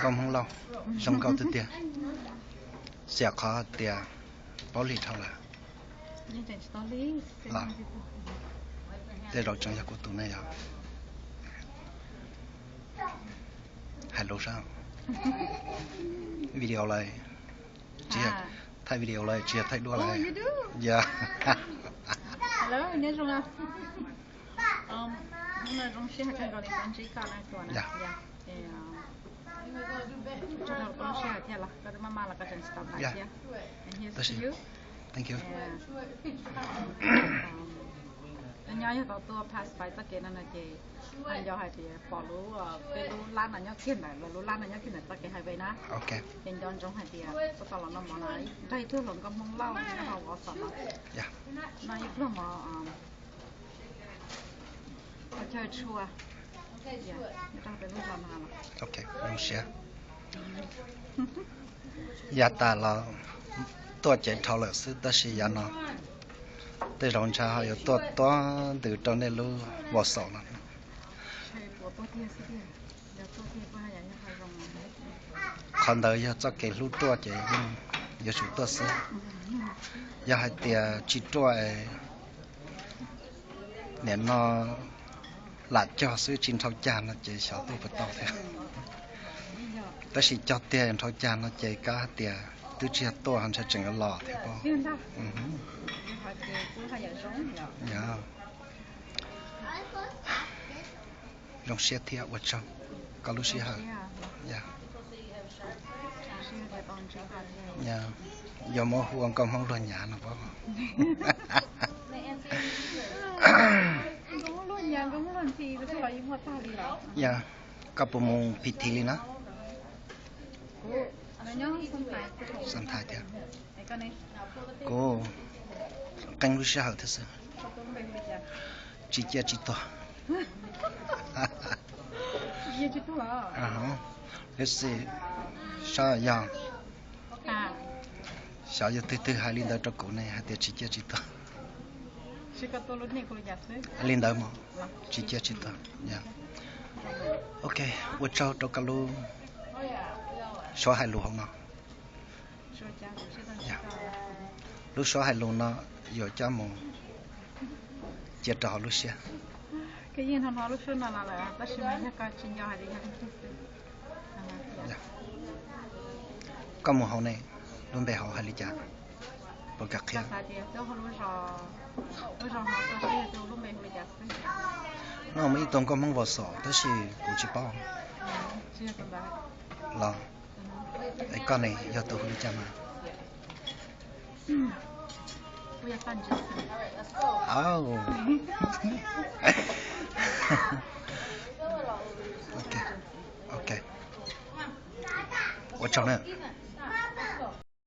Nkauj Hmoob Lauj, zoo nkauj tiag tiag. Xyam qhov tias paub lig dhau lawm. Tej zaum tseem yog kuv tus ne yog. Hais lus saib. Video lawm, thaij video lawm, tsis yog thaij duab lawm. Yog. Hnub no zoo siab kawg nkaus li tau ntsib koj na Tuam na. Tsaug rau koj lub sij hawm thiab los koj twb maj maj los koj tseem tsis tau hais thiab. Tab sis, thank you. Nyob yog tau tuaj pass by txoj kev no no ces nco hais tias pom lub, peb lub lab no nyob kiag ntawm, lub lab no nyob kiag ntawm txoj kev highway na. Ces nco ntsoov hais tias txoj tau los no mov no nrog ib tug hluas nkauj Hmoob Lauj nyob hauv Vos Xos no, noj ib pluag mov chaw tshua rau peb lub zos no. Zoo siab. Yav tas los tuaj ceev dhau lawm xwb tab sis yav no tej zaum ntshai ho yuav tuaj tuaj ntws rau nej lub Vos Xos no. Qhov ntawd yog txoj kev hlub ruaj ces yeej yuav tsum tuaj xwb. Yog hais tias tsis ruaj es nim no lam cog xwb tsis nrhau cag no ces xyov tuaj puas tau thiab. Tab sis cog tiag nrhau cag no ces kav hais tias twb tsis yog tuaj ho ntshai tseem yuav los thiab pob. Zoo siab thiab ua tsaug koj lub sij hawm. Yog muab hu ua nkauj Hmoob luag nyav no pob. Yog, koj puas mus Pi Thi li na? Xav thais thiab. Kuv qee lub sij hawm thiab xwb. Tsis ciaj tsis tuag. Lub xi, saib yog, xyov yog twg twg hais li ntawd rau kuv ne hais tias tsis ciaj tsis tuag. Li ntawd mas tsis ciaj tsis tuag. Ok, ua tsaug rau koj lub suab hais lus hauv no. Lub suab hais lus no yuav coj mus cia rau hauv lub siab. Koj mus hauv ne, lub npe hauv hais li cas? Puas kam qhia? No muaj ib tug nkauj Hmoob Vos Xos tab sis kuv tsis paub. Los, es koj ne yog tus hu li cas mas? Ok, ua tsaug na.